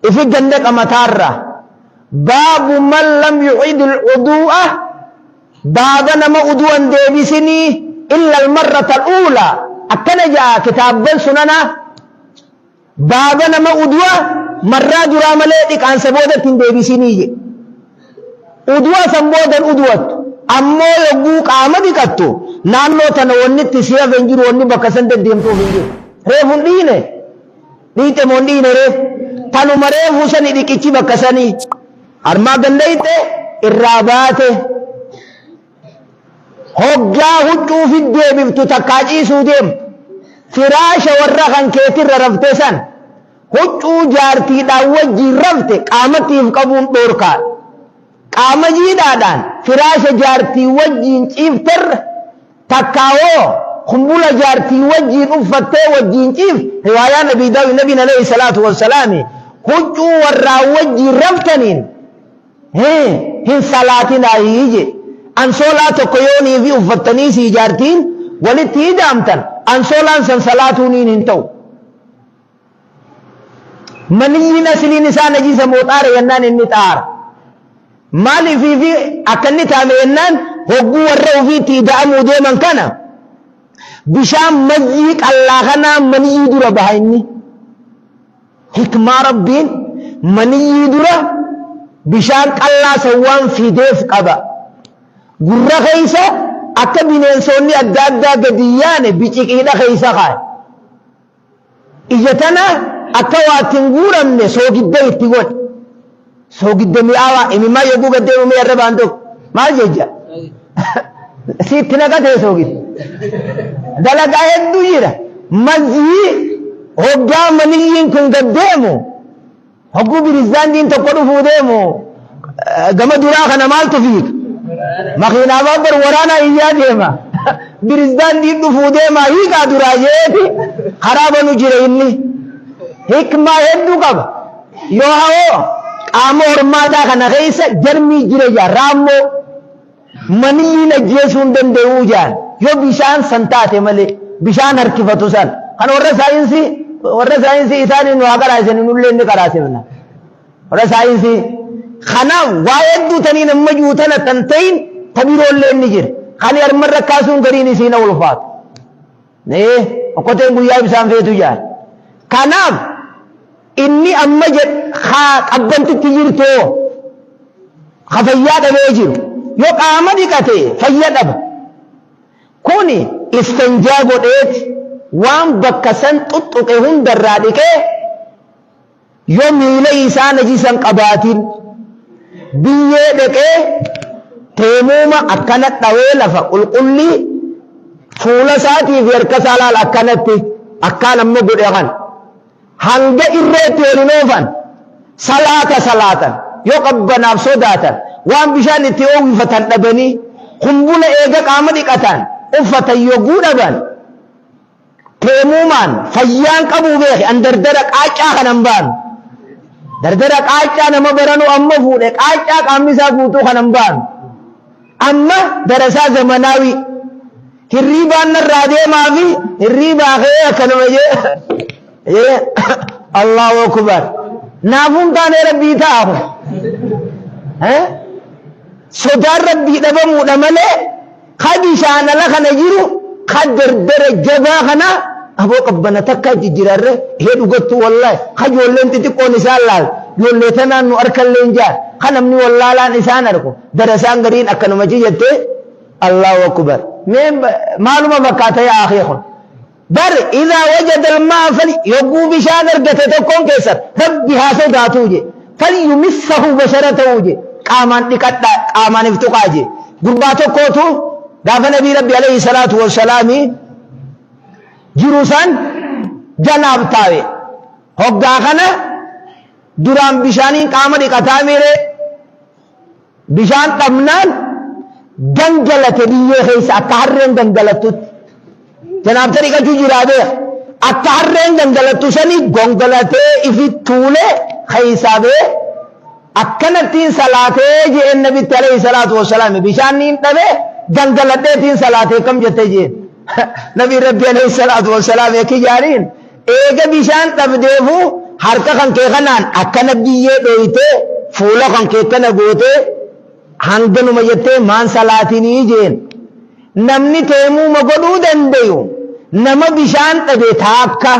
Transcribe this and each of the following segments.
Ifi gandaqa mataarra. Baabu man lam yucid alwuduu'a, baaba nama udu'an deebisinii, illa almarrata al'uulaa. Akkana ja'a kitaabban sunanaa: baaba nama udu'a marraa duraa malee dhiqaansa boodatti hin deebisinii jedhe. Udu'a san boodan udu'attu, ammoo yogguu qaama dhiqattu naannoo tana wanni itti si hafe hin jiru, wanni bakka san deddeemtuuf hin jiru. Reefu hin dhiine, dhiixe moo hin dhiine? Reefu tanuma reefu sani dhiqichi bakka sanii armaa gandayxe irraa baate. Hoggaa huccuu fi deebiftu takkaa ciisuu deemtu, firaasha warra kan keetirra rafte san, huccuu jaartiidhaan wajjiin rafte qaamattiif qabuun dhoorkaadha. Qaama jiidhaadhaan firaasha jaartii wajjiin ciifterra takkaa hoo kumbula jaartii wajjiin uffattee wajjiin ciif. Riwaayaan Abii Daawud, Nabiin alayhi salaatu wassalaami huccuu warraa wajjiin raftaniin hin salaatinaahi jedhe. Ansoolaa tokko yoonii fi uffattanii sii jaartiin walitti hidhaamtan, ansoolaan san salaatuuniin hin ta'u. Maniyyiin asliin isaa najisa moo xaara jennaan, inni xaara. Maaliif fi akka inni taame jennaan, hogguu warra ofiitti ida'amuu deeman kana bishaan mayyii qallaa kanaa maniyyii dura baha inni. Hikmaa Rabbiin maniyyii dura bishaan qallaa san waan fideef qaba. Gurra keessa akka bineensoonni adda addaa gadi yaane biciqiidha keessa kaaye. Ija tana akka waa itti hin guuramne soogidda itti godhe. Soogidda mi'aawaa imimmaa yogguu gad deemu mee arrabaan tokko maal jecha? Sitti naqatee soogidda. Dalagaa hedduu jira. Mazii hoggaa maniyyiin kun gad deemu, hogguu birizaandiin tokko dhufuu deemu, gama duraa kana maaltu fiiga? Makiinaa baabbar waraanaa iyyaa deema. Birizaandiin dhufuu deema, hiikaa duraa jeeti karaa banu jira inni. Hikmaa hedduu qaba. Yoo hawoo qaama hormaataa kana keessa jarmii jira jaa, raammoo maniyyiin ajjeesuu hin danda'uu jaan, yoo bishaan san taate malee, bishaan harkifatu san. Kan warra saayinsii isaanii nu haa qaraasani, nullee inni qaraasifna. Warra saayinsii kanaaf waa hedduu taniin amma jiru tana tan ta'in ta biroollee inni jira. Kan harmarra kaasuun gariin isiin ulfaatu. Nee, okkoteen guyyaa ibsaan feetu jaan. Kanaaf inni amma jedh haa qabbantitti jirtoo ka fayyaa dhabee jiru yoo qaama dhiqate fayya dhaba. Kuni istanjaa godheeti waan bakka san xuxxuqe hundarraa dhiqee, yoo miila isaa najisan qabaatin biyyee dheqee teemuuma akkana dhawee lafa qulqullii fuula isaatii fi harka isaa laala akkanatti akkaan amma godhe kan hanga irreetti ol hin oofan. Salaata salaatan yoo qabbanaaf sodaatan, waan bishaan itti oowwifatan dhabanii, kumbula eega qaama dhiqatan uffatan yogguu dhaban, teemuumaan fayyaan qabuu beeki. An dardara qaaccaa kanan baanu, dardara qaaccaa nama baranu amma fuudhe, qaaccaa qaamni isaa guutuu kanan baanu. Amma darasaa zamanaawii hirriibaan narraa deemaa fi hirriibaa ka'ee akkanuma jee, Allahu akbar, naafuun taanee rabbii ta'a kun sodaan rabbii dhabamuudha malee. Ka bishaan ala kana jiru, ka dardara jabaa kana aboo qabbana takka jijjiirarre hee dhugattu. Wallahi ka ijoolleen xixiqqoon isaan laal, ijoollee tanaan nu harkallee hin jaar, ka namni wallaalaan isaan arku darasaan gariin akkanuma jettee, Allahu akbar. Mee maaluma fakkaata yaa akhii kun? Bar idaa wajada almaa fal, yogguu bishaan argate tokkoon keessan rabbi haa sodaatuu je, falyumissahu basharatahu je, qaamaan dhiqadhaa, qaamaan if tuqaa je. Gurbaa tokkootu gaafa nabii rabbi alayhi salaatu wassalaami jiru san janaab taawe. Hoggaa kana duraan bishaaniin qaama dhiqataa miire, bishaan dhabnaan gangalate biyyee keessa akka harreen gangalattutti. Janaabta dhiqachuu jiraa beeka. Akka harreen gangalattu sanii gongalatee ifi tuulee keessaa bee akkanattiin salaatee jeen nabitti alayhi salaatu wassalaam. Bishaan niin dhabe, gangaladheetiin salaatee kam jette jeen. Nabi rabbi alayhi salaatu wassalaam ekki jaaniin, eega bishaan dhabdeefu Harka kan kee kanaan akkana biyyee dhoytee fuula kan kee kana gootee hanganuma jettee maan salaatinii jeen. Namni teemuuma godhuu dandayu nama bishaan dhabe taakka,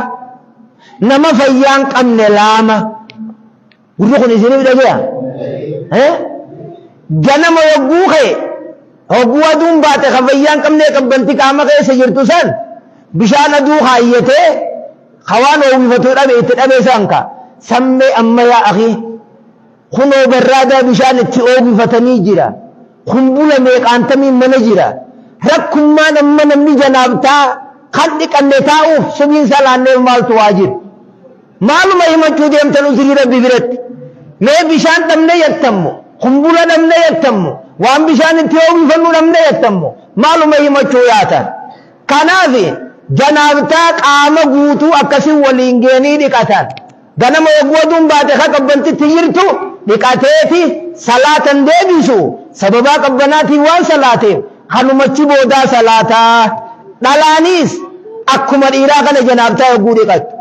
nama fayyaan qabne laama. Gurri kun isiniif dhagaya? Ganama yogguu ka'e, hogguu aduun baate kan fayyaan qabnee qabbanti qaama keessa jirtu san bishaan aduu kaayyatee hawaan oowwifatu dhabe itti dhabe san ka sammee amma yaa akii kunoo barraadaa bishaan itti oowwifatanii jira. Kumbula meeqaantamiin mana jira. Rakkummaan amma namni janaabtaa kan dhiqanne taa'uuf subiin salaanneef maaltu waa jira. Maaluma himachuu deemtan uzrii Rabbi biratti? Mee bishaan dhabne jettammo? Kumbula dhabne jettammo? Waan bishaan itti oowwifannu dhabne jettammo? Maaluma himachuu yaatan? Kanaaf janaabtaa qaama guutuu akkasii waliin geenii dhiqatan. Ganama yogguu aduun baate ka qabbantitti jirtu dhiqateeti salaatan deebisu. Sababaa qabbanaatiin waan salaateef kanumachi boodaa salaataa. Dhalaaniis akkuma dhiiraa kana janaabtaa yogguu dhiqattu.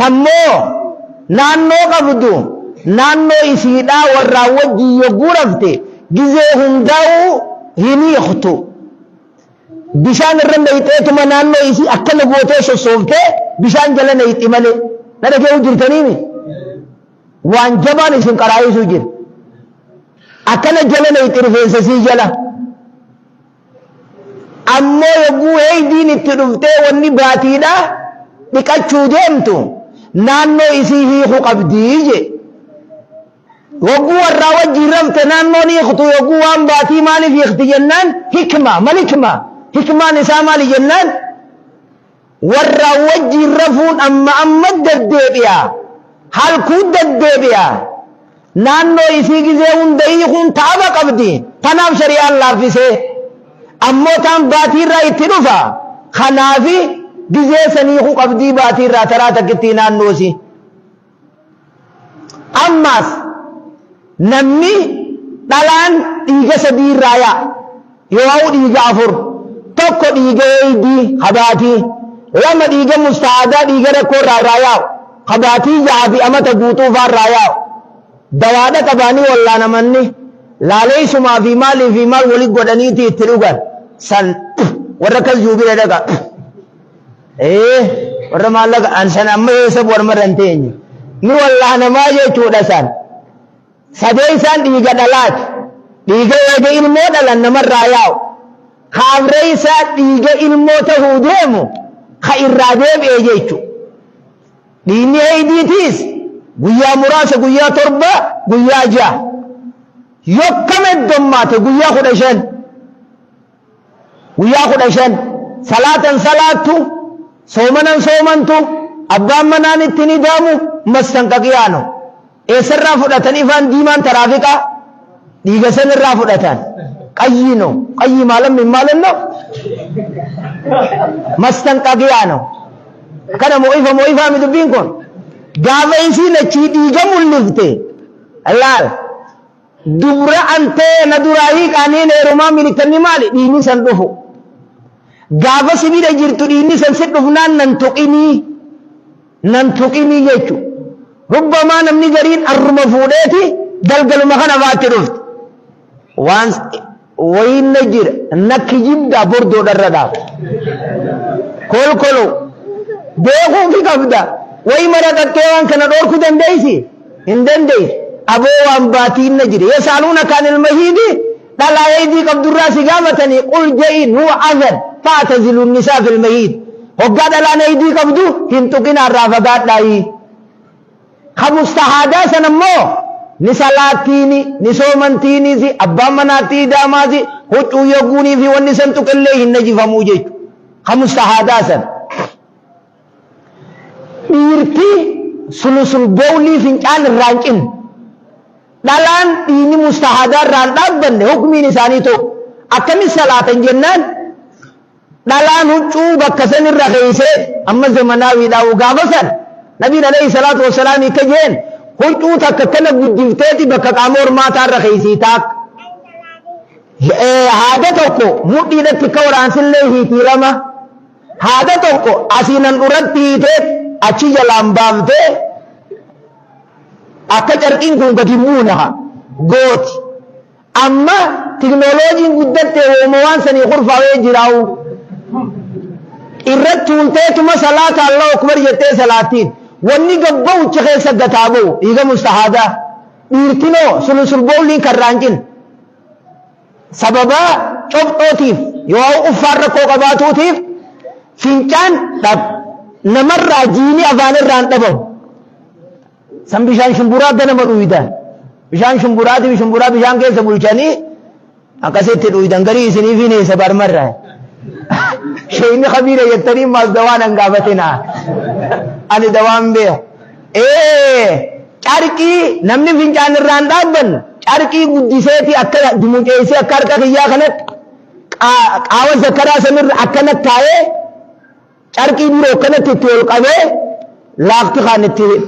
Tammoo naannoo qabdu naannoo isiidhaa warraa wajjin yogguu rafte gizee hundaa'uu hin hiiktu. Bishaan irra nayxeetuma naannoo isii akkana gootee sossooftee bishaan jala nayxi malee. Na dhagee'uu jirtaniimi? Waan jabaan isin qaraayisuu jira. Akkana jala nayxi rifeensa isii jala. Ammoo yogguu heeydiin itti dhuftee wanni baatiidha dhiqachuu deemtu naannoo isii hiikuu qabdii jee. Yogguu warraa wajjiin rafte naannoon hiiktu yogguu waan baatii maaliif hiikti jennaan hikma mal hikma hikmaan isaa maali jennaan warraa wajjiin rafuun amma amma deddeebi'a halkuu deddeebi'a. Naannoo isii gizee hunda hiikuun ta'aba qabdi. Tanaaf shari'aan laaffisee. Ammoo taan baatiirraa itti dhufa. Kanaafi gizee san hiikuu qabdii baatiirraa taraa takkittii naannoo isii. Ammaas namni dhalaan dhiiga sadii irraa yaa'a. Yoo dhiiga afur. Tokko dhiiga eeydii habaatii. Lama dhiiga musta'aadaa dhiiga rakkoo irraa irraa yaa'u. Habaatii ja'a fi amata guutuu faa irraa yaa'u. Dawaadha qabaanii wallaanamanni laaleessumaa fi maalii fi maal wali godhaniiti itti dhugan. San warra akkas jiru bira dhaqa. Ee warra maallaqa an san amma eessa bu'an marra hin teenye. Ni wallaanamaa jechuudha san. Sadeessaan dhiiga dhalaati. Dhiiga eega ilmoo dhalan namarraa yaa'u. Ka afreessaa dhiiga ilmoo tahuu deemu ka irraa deebi'e jechu. Dhiigni heeydiitiis guyyaa muraasa guyyaa 7 guyyaa 6. Yokkam heddommaate guyyaa 15. Guyyaa 15 salaatan salaattu, soomanan soomantu, abbaan manaan itti ni daamu, mastanqaqiyaano. Eessarraa fudhatan ifaan diimaan taraafiqaa? Dhiiga sanirraa fudhatan. Qayyii no. Qayyii maalan min maalan no? Mastanqaqiyaano. Akkana moo ifa moo ifaa mi dubbiin kun? Gaafa isiin achii dhiiga mul'ifte laal. Dubra antee na duraa hiiqaa niin heerumaa milikanni maali dhiigni san dhufu. Gaafa si bira jirtu dhiigni san si dhufnaan nan tuqinii nan tuqinii jechu. Rubbamaa namni gariin arruma fuudheeti galgaluma kana faatti dhufti. Waan wayiin na jira na kijibdaa bordoodharra dhaaf. Kolkolo beekuufi qabda. Wayi mara qaqqee waan kana dhoorkuu dandeessi? Hin dandeessu. Aboo waan baatiin na jira. Yasaaluuna kaan ilma hiidi dhalaa heydii qabdurraa si gaafatanii qul je'iin huwa adhan fa'tazilu nisaa fil mahiid. Hoggaa dhalaan heydii qabdu hin tuqinaa irraa fagaadhaayii. Ka mustahaadaa san ammoo ni salaattiini, ni soomantiiniisi, abbaan manaatti idaamaasi, huccuu yogguunii fi wanni san tuqellee hin najifamuu jechu. Ka mustahaadaa san. Dhiirti sulusul bowlii fincaan irraa hin cinne. Dhalaan dhiigni mustahaadaa irraa hin dhaabbanne hukmiin isaanii tokko. Akkamitti salaatan jennaan Dhalaan huccuu bakka san irra keeysee amma zamanaawiidhaa gaafa san nabiin alayhi salaatu wassalaam akka jeen huccuu takka akkana guddifteeti bakka qaama hormaataa irra keeysii taakka. Haada tokko mudhiidhatti akka waraansillee hiitii lama haada tokko asiin handhuratti hiitee achi jalaan baaftee Akka carqiin kun gadi hin buune haa gooti. Amma tiknooloojiin guddatte wooma waan sanii kurfaawee jiraa'u. Irratti tuulteetuma salaata Allahu akbar jettee salaattiin. Wanni gabba'u achi keessa gataa ba'u dhiiga mustahaadaa. Dhiirtinoo sulusul bowliin karraan cin. Sababaa cobxootiif yoo uffaan rakkoo qabaatuutiif fincaan dhab namarraa jiini afaan irraan dhabamu. San bishaan shumburaa ganama dhuydan. Bishaan shumburaatii shumburaa bishaan keessa bulchanii akkasitti dhuydan garii isiniif hin eessa barmarra. Sheeyni kabiira jettanii maas dawaan hin gaafatinaa. Ani dawaan beeku. Ee carqii namni fincaan irraan dhaabbannu carqii guddiseeti akka dumuceessee akka harka kiyyaa kanatti qaawa zakaraa sanirra akkana taa'ee Carqii biroo akkanatti itti ol qabee laafti kaan itti hidha.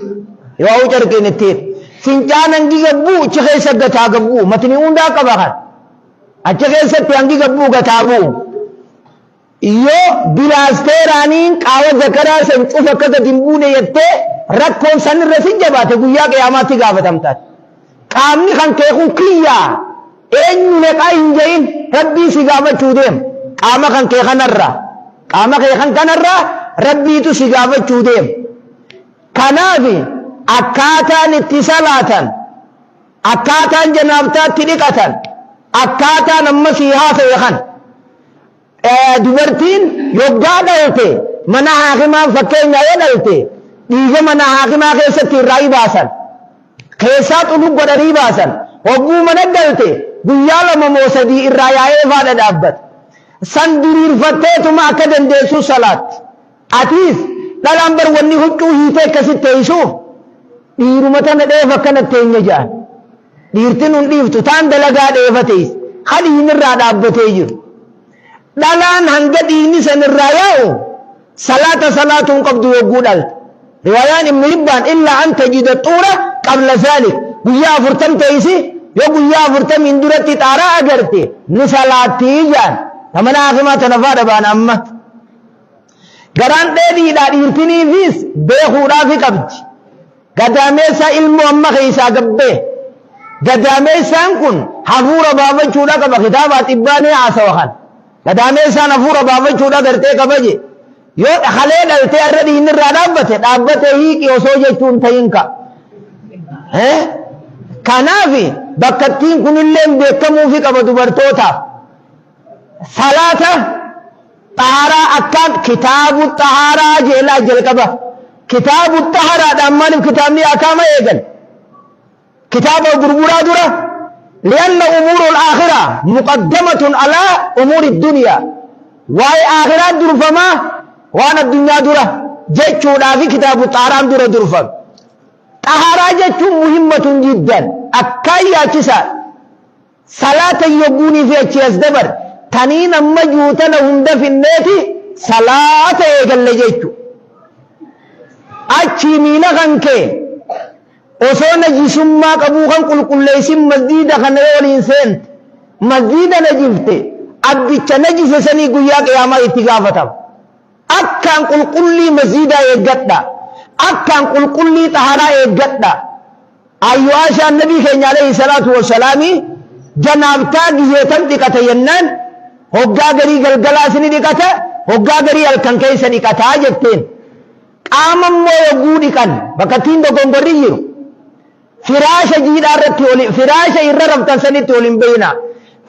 Yoo carqiin itti hidha. Fincaan hangi gabbuu achi keessa gataa gabbuu matni hundaa qaba kan. Achi keessatti hangi gabbuu gataa bu'u. Yoo bilaasteeraaniin qaawa zakaraa san cufa akka gadi hin buune jettee rakkoon san irra si jabaate guyyaa qiyaamaatti gaafatamta. Qaamni kan kee kun kiyyaa eenyu meqaa hin je'in rabbii si gaafachuu deema. Qaama kan kee kanarraa. Qaama kee kan kanarraa rabbiitu si gaafachuu deema. Kanaaf akkaataan itti salaatan, akkaataan janaabtaatti dhiqatan, akkaataan amma sii haasa'e kana. Dubartiin yoggaa dhalte mana haakimaa fakkeenya yoo dhalte dhiiga mana haakimaa keessatti irraa baasan. Keessaa xuluq godhanii baasan. Hogguu mana galte guyyaa 2 moo 3 irraa yaa'ee faadha dhaabbata. San diriirfatteetuma akka dandeessu salaatti. Atiis dhalaan bar wanni huccuu hiitee akkasitti teessuuf dhiiruma tana dheefa akkana teenya jedhan. Dhiirti nun dhiiftu taan dalagaa dheefa teessi. Ha dhiinirraa dhaabbatee jiru. Dhalaan hanga dhiigni san irraa yaa'u salaata salaatuu hin qabdu yogguu dhalte. Riwaayaan Ibnu Hibbaan illaa an tajida xuura qabla zaalik guyyaa afurtam teeysi yoo guyyaa afurtamiin duratti xaaraa agarte ni salaattii jaan. Ta mana haakimaa tana faadha baana amma. Garaan dheedhiidhaa dhiirtiniifis beekuudhaafi qabdi. Gadaameessaa ilmoo amma keessaa gabbee. Gadaameessaan kun hafuura baafachuudha qaba kitaaba xibbaanii haasawa kan. Gadaameessaan hafuura baafachuudha gartee qaba je. Yoo kalee dhaltee har'a dhiinni irraa dhaabbate dhaabbatee hiiqi osoo jechuun ta'in ka. Kanaaf bakkattiin kunillee beekamuufi qaba dubartootaaf. Salaata xaharaa akkaan kitaabu xaharaa jeelaa jalqaba. Kitaabu xaharaadhaan maaliif kitaabni akaama eegal? Kitaaba gurguraa dura lianna umuurul aakiraa muqaddamatun alaa umuuri duniyaa. Waa'ee aakiraa durfamaa waan addunyaa dura jechuudhaafi kitaabu xaharaan dura durfame. Xaharaa jechuun muhimmatun jiddan akkaan yaachisaadha. Salaata yogguunii fi achii as dabar taniin amma juu tana hunda finneeti salaata eegalle jechu. Achii miila kan kee osoo najisummaa qabuu kan qulqulleessin masjiida kana yoo waliin seente masjiida najifte abbicha najise sanii guyyaa qiyaamaa itti gaafatama. Akkaan qulqullii masjiidaa eeggadha. Akkaan qulqullii xaharaa eeggadha. Ayyu Aashaan nabii keenya alayhi salaatu wassalaami janaabtaa gizee tam dhiqata jennaan hoggaa garii galgalaas ni dhiqata hoggaa garii halkan keessa dhiqataa jetteen. Qaama immoo yogguu dhiqan bakka ittiin dogongorri jiru Firaasha jiidhaa irratti ol firaasha irra raftan sanitti ol hin bayinaa.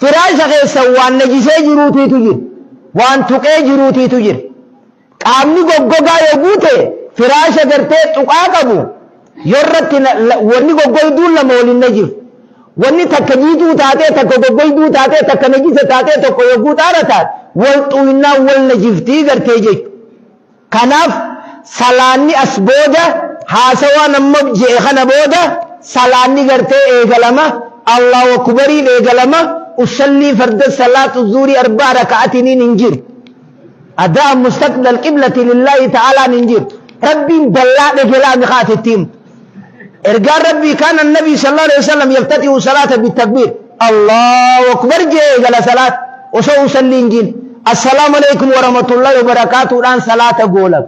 Firaasha keessa waan najisee jiruutiitu jira. Waan tuqee jiruutiitu jira. Qaamni goggogaa yoo guute firaasha gartee tuqaa qabu yoo irratti wanni goggoyduun lama wal hin najiftu. Wanni takka jiituu taatee takka goggoyduu taatee takka najisa taatee tokko yogguu xaara taate wal xuuynaan wal najiftii gartee jechuudha. Kanaaf salaanni as booda haasawaan amma je'e kana booda salaanni gartee eegalama Allahu akbariin eegalama usallii farda salaatu zuurii arbaa raka'atiniin hin jiru. Adaa mustaqbal qiblati lillaahi ta'aalaan hin jiru. Rabbiin ballaa dhegelaa miqaati itti himtu. Ergaan Rabbii kaana nabii sallallahu alaihi wasallam yaftatihu salaata bitakbiir. Allahu akbar jee eegala salaata osoo usallii hin jiin. Assalaamu alaikum warahmatullahi wabarakaatuudhaan salaata goolaba.